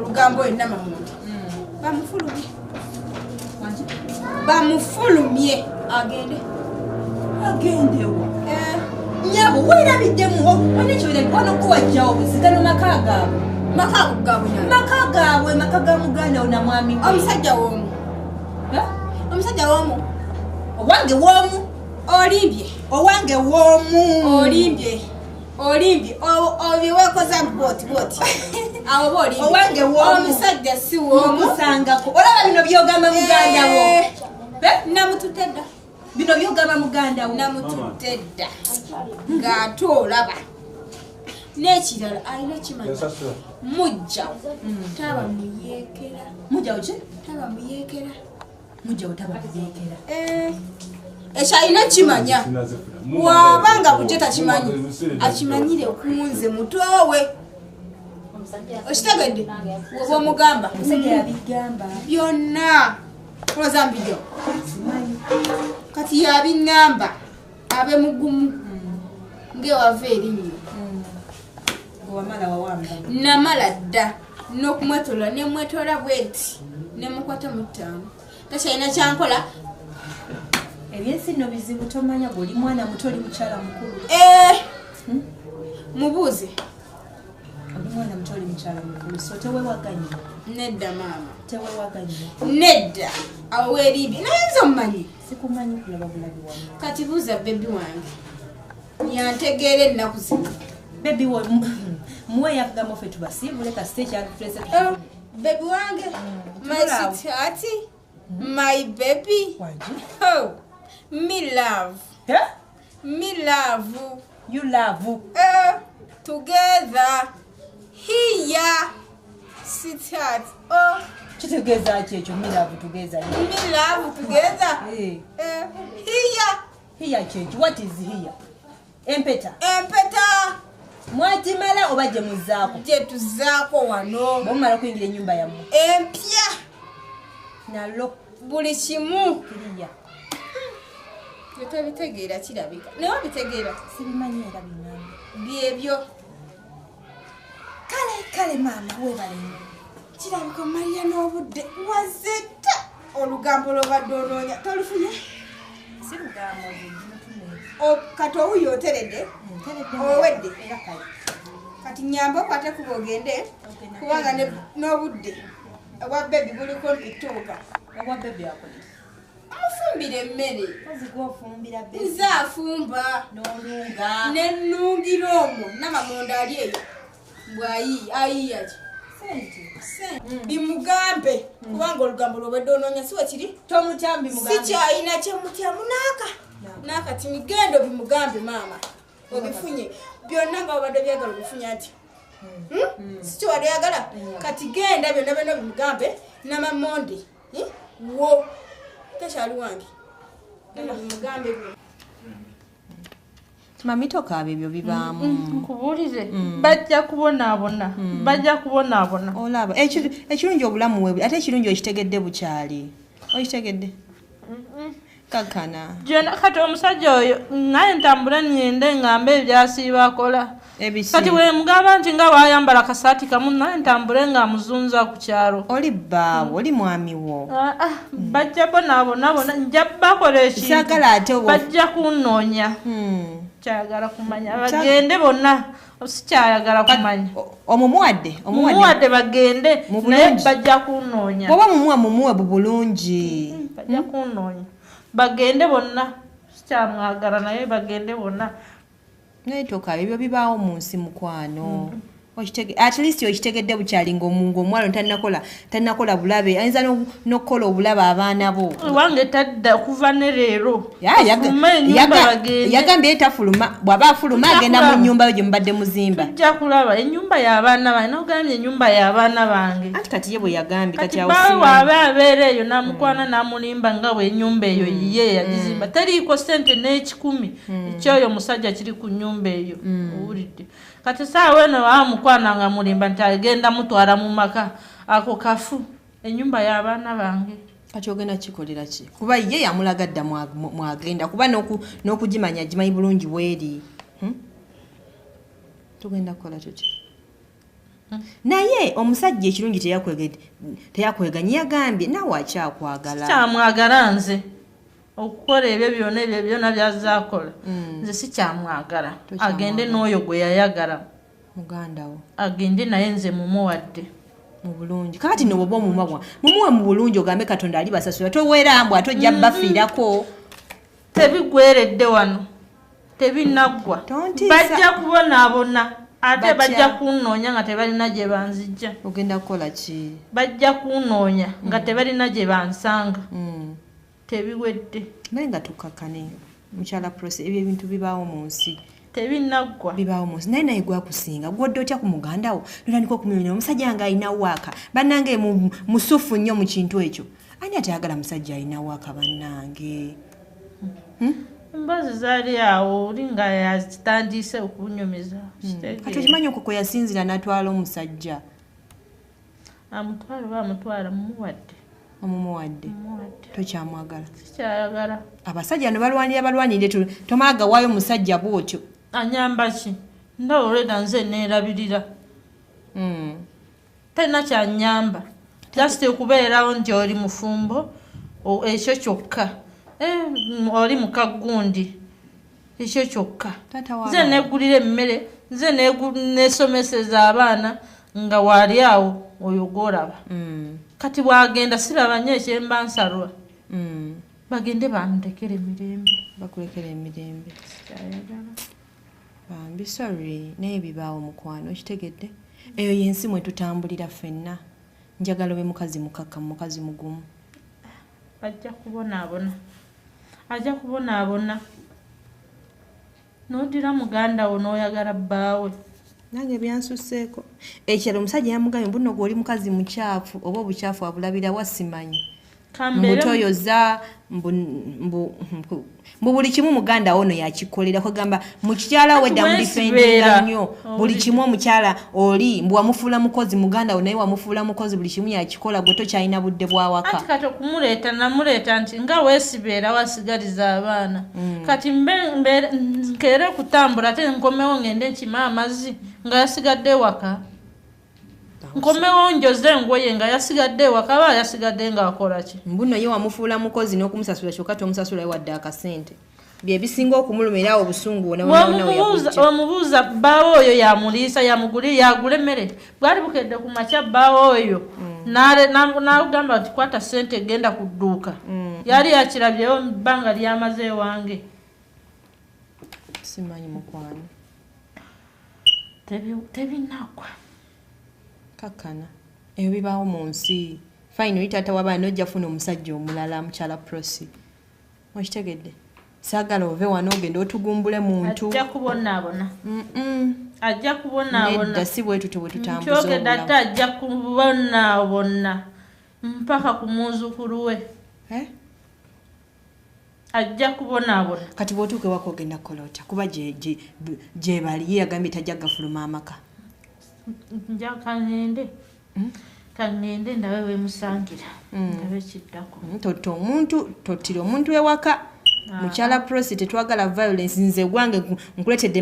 Olugambo yenna Mamundi. Bamufulumye. Bamufulumye agende. Agende wa? Nyabo weerabiddemu onekyo wano kuwajjawo buzigano maka gaabwe. Maka gaabwe. Maka gaabwe, maka ga muganda wo na mwami we. Omusajja w'omu. Omusajja w'omu. Owange w'omu. Olimbye. Owange w'omu. Olimbye. Olimbye. Obyewekoza bwoti bwoti. Awo bw'olimbye. Owange w'omu. Omusajja si w'omu. Omusangako. Olaba bino by'ogamba muganda wo. Namututte dda. Bino by'ogamba muganda wo. Namututte dda. Ng'ate olaba. N'ekirala alina kimanya. Mujjawo. Taba muyeekera. Mujjawo ki? Taba muyeekera. Mujjawo taba muyeekera. Ekyo alina kimanya. Bw'aba nga bujja takimanyi. Akimanyire okunze mutowe. Okitegedde? Bw'oba omugamba. Omusajja yabigamba. Byonna. Olowooza mbijjo? Kati yabiŋŋamba abe mugumu. Ng'ewava erinnyo. Wamala wawamba. Namala dda n'okumwetola ne mwetola bweti ne mukwata mu ttaano. Takyalina kyankola. Ebyensi nno bizibu tomanya bw'oli mwana muto oli mukyala mukulu. Mubuuze. Oli mwana muto oli mukyala mukulu so tewewaganya. Nedda maama. Tewewaganya. Nedda. Awo weerimbye. Naye nze omumanyi. Sikumanyi kulaba bulabi wange. Kati buuza bebi wange. Yantegeera ennaku zino. Baby muwe yakugamba ffe tubasiibule kasita ekyatulese. Baby wange, my sweetheart, my baby. Oh, me love. Huh? Me love. You love. Together, here, sweetheart. Oh. Kitegeeza ki ekyo me love together? Me love together. Here. Here. Here kyeki? What is here? Empeta. Empeta. Mwagimala oba gye muzzaako? Gye tuzzaako wano. Bwe mumala okuyingira ennyumba yammwe. Empya. Nalo. Buli kimu. Kiriya. Gye tobitegeera kirabika. Naye obitegeera? Sibimanyi era biŋŋamba. Byebyo. Kale kale maama weebale nnyo. Kirabika omalira n'obudde wazze dda olugambo lw'obadde onoonya. Tolufunye? Si lugambo Kati owuyo oteredde? Owedde. Kati nnyamba okwate kuba ogende kubanga n'obudde obwa bebi buli kumpi tuuka. Obwa bebi akola. Amufumbira emmere. Ofumbira bebi. Nze afumba. N'olunga. Nennungira omwo n'amamonda ali eyo. Bw'ayiiya ayiiya ki? Ssente. Ssente. Bimugambe kubanga olugambo lw'obadde onoonya si we kiri? Tomutya mbimugambe. Sikyalina kye mutyamu n'aka. N'akati migendo bimugambe maama. Obifunye byonna nga obadde byagala obifunye ati. Si kyo wadde oyagala? Kati genda byonna byonna bimugambe n'amamonde. Wo takyali wange. Genda bimugambe byonna. Mami tokaaba ebyo bibaamu. Nkubuulire bajja kubonaabona. Bajja kubonaabona. Olaba ekirungi obulamu we ate ekirungi okitegedde bukyali. Okitegedde? Kakana. Jena kati omusajja oyo naye ntambule ngende ngambe ebyasiiba akola. Kati we mugamba nti nga wayambala kasaati kamu naye ntambule nga muzunza ku kyalo. Oli bbaawo, oli mwami wo. Bajja bonaabona bona nja bakola ekintu. Saagala ate bajja kunnoonya. Kyayagala kumanya bagende bonna sikyayagala kumanya. Omumuwadde? Mumuwadde bagende naye bajja kunnoonya. Bw'oba mumuwa mumuwe bulungi. Bajja kunnoonya. Bagende bonna sikyamwagala naye bagende bonna. Naye tokaaba ebyo bibaawo mu nsi mukwano. At least okitegedde bukyali ng'omuwala tannakola bulabe ayinza n'okukola obulabe abaana bo. Wange tadda okuva ne leero. Yagambye tafuluma bw'aba afuluma agenda mu nnyumba yo gye mubadde muzimba. Tujja kulaba ennyumba y'abaana bange n'ogambye ennyumba y'abaana bange. Anti kati ye bwe yagambye kati awo simanyi. Baawe abeera eyo n'amukwana n'amulimba nga bwe ennyumba eyo yiye yagizimba. Teriiko ssente n'ekikumi ekyoyo omusajja kiri ku nnyumba eyo owulidde. Kati saawa eno amukwana nga mulimba nti agenda mutwala mu maka ako kafu ennyumba y'abaana bange. Kati ogenda kikolera ki? Kuba ye yamulaga dda mwagenda kuba n'okugimanya agimanyi bulungi weeri. Tugenda kukola tutya? Naye omusajja ekirungi teyakweganye, yagambye naawe akyakwagala. Sikyamwagala nze okukola ebyo byonna, ebyo byonna byazaakola. Nze sikyamwagala. Agende n'oyo gwe yayagala. Muganda wo. Agende naye, nze mumuwadde. Mu bulungi. Kakati no bwoba omumabwa, mumuwe mu bulungi, ogambe Katonda ali basasula. Towerambwa ate ojja bafiirako. Tebigweredde wano, tebinaggwa. Tontiisa. Bajja kubonaabona ate. Batya. Bajja kunnoonya nga tebalina gye banzijja. Ogenda kukola ki? Bajja kunnoonya nga tebalina gye bansanga. Tebiwedde. Naye nga tukakkane, mukyala Prosi, ebyo ebintu bibaawo mu nsi. Tebinaggwa. Bibaawo mu nsi, naye gwakusinga gwodde otya ku muganda wo notandika okumuyonera omusajja nga alina waaka? Bannange, musufu nnyo mu kintu ekyo. Ani atayagala musajja alina waaka, bannange? Emboozi zaali awo oli nga yazitandise okunyumiza. Kati okimanyi okwo kwe yasinzira n'atwala omusajja? Amutwala oba amutwala, mumuwadde. Omumuwadde? Mumuwadde. Tokyamwagala? Sikyayagala. Abasajja no balwanira, balwanire, tomala gawaayo omusajja bwotyo. Anyamba ki? Ndaba olweda nze neerabirira. Talina kyanyamba, just okubeerawo nti oli mufumbo, ekyo kyokka. Oli mukagundi, ekyo kyokka. Taata wa Nze abaana. negulira emmere, nze nesomeseza abaana nga waali awo oyo gwolaba. Kati bwagenda siraba nnyo ekyemba nsalwa. Bagende bandekere emirembe. Bakulekera emirembe. Sikyayagala. Bambi, sorry, naye bibaawo mukwano, okitegedde? Eyo yensi mwe tutambulira ffenna. Njagala obe mukazi mukakkamu, mukazi mugumu. Bajja kubonaabona, ajja kubonaabona. N'odira muganda wo n'oyagala bbaawe. Nange byansuseeko. Ekirala, omusajja yamugambye mbu nno gw'oli mukazi mukyafu, oba obukyafu abulabira wasimanyi. Kambeere. Mbu toyoza, mbu buli kimu muganda wo no yakikolera. Kwegamba mukyala we Kati damudifendinga weesibeera. nnyo buli kimu. Omukyala oli mbu wamufuula mukozi, muganda wo naye wamufuula mukozi, buli kimu yakikola, gwe tokyalina budde bwawaka. Anti kati okumuleeta namuleeta nti nga weesibeera wasigaliza abaana. Kati nkeere kutambula ate nkomewo ngende nkima amazzi nga yasigadde ewaka, nkomewo njoze engoye nga yasigadde ewaka, aba yasigadde ng'akola ki? Mbuno ye wamufuula mukozi n'okumusasula, kyokka tomusasula wadde akasente. Bye bisinga okumuluma, era awo obusungu wona wona wona we yabujja. Omubuuza, bbaawo oyo yamuliisa, yamugulira, yagula emmere? Bwali bukedde ku makya, bbaawo oyo n'agamba nti kwata ssente genda ku dduuka. Yali yakirabyewo mu bbanga lyamaze ewange? Simanyi mukwano. Tebinagwa. Kakkana, ebyo bibaawo mu nsi. Fine, oli taata w'abaana, ojja funa omusajja omulala. Mukyala Prosi, okitegedde? Saagala ove wano ogende otugumbule muntu. Ajja kubonaabona. Ajja kubonaabona. Nedda, si bwe tutyo bwe tutambuza Nkyogedde ate. obulamu. Ajja kubonaabona mpaka ku muzzukulu we. Eh? Ajja kubonaabona. Kati bw'otuuka ewaka ogenda kukola otya? Kuba gye bali, ye yagambye tajja gafuluma amaka. Nja kaŋŋende ndabe wemusangira, ndabe ekiddako. Totta omuntu, tottira omuntu ewaka. Mukyala Prosi, tetwagala violence. Nze gwange nkuleetedde.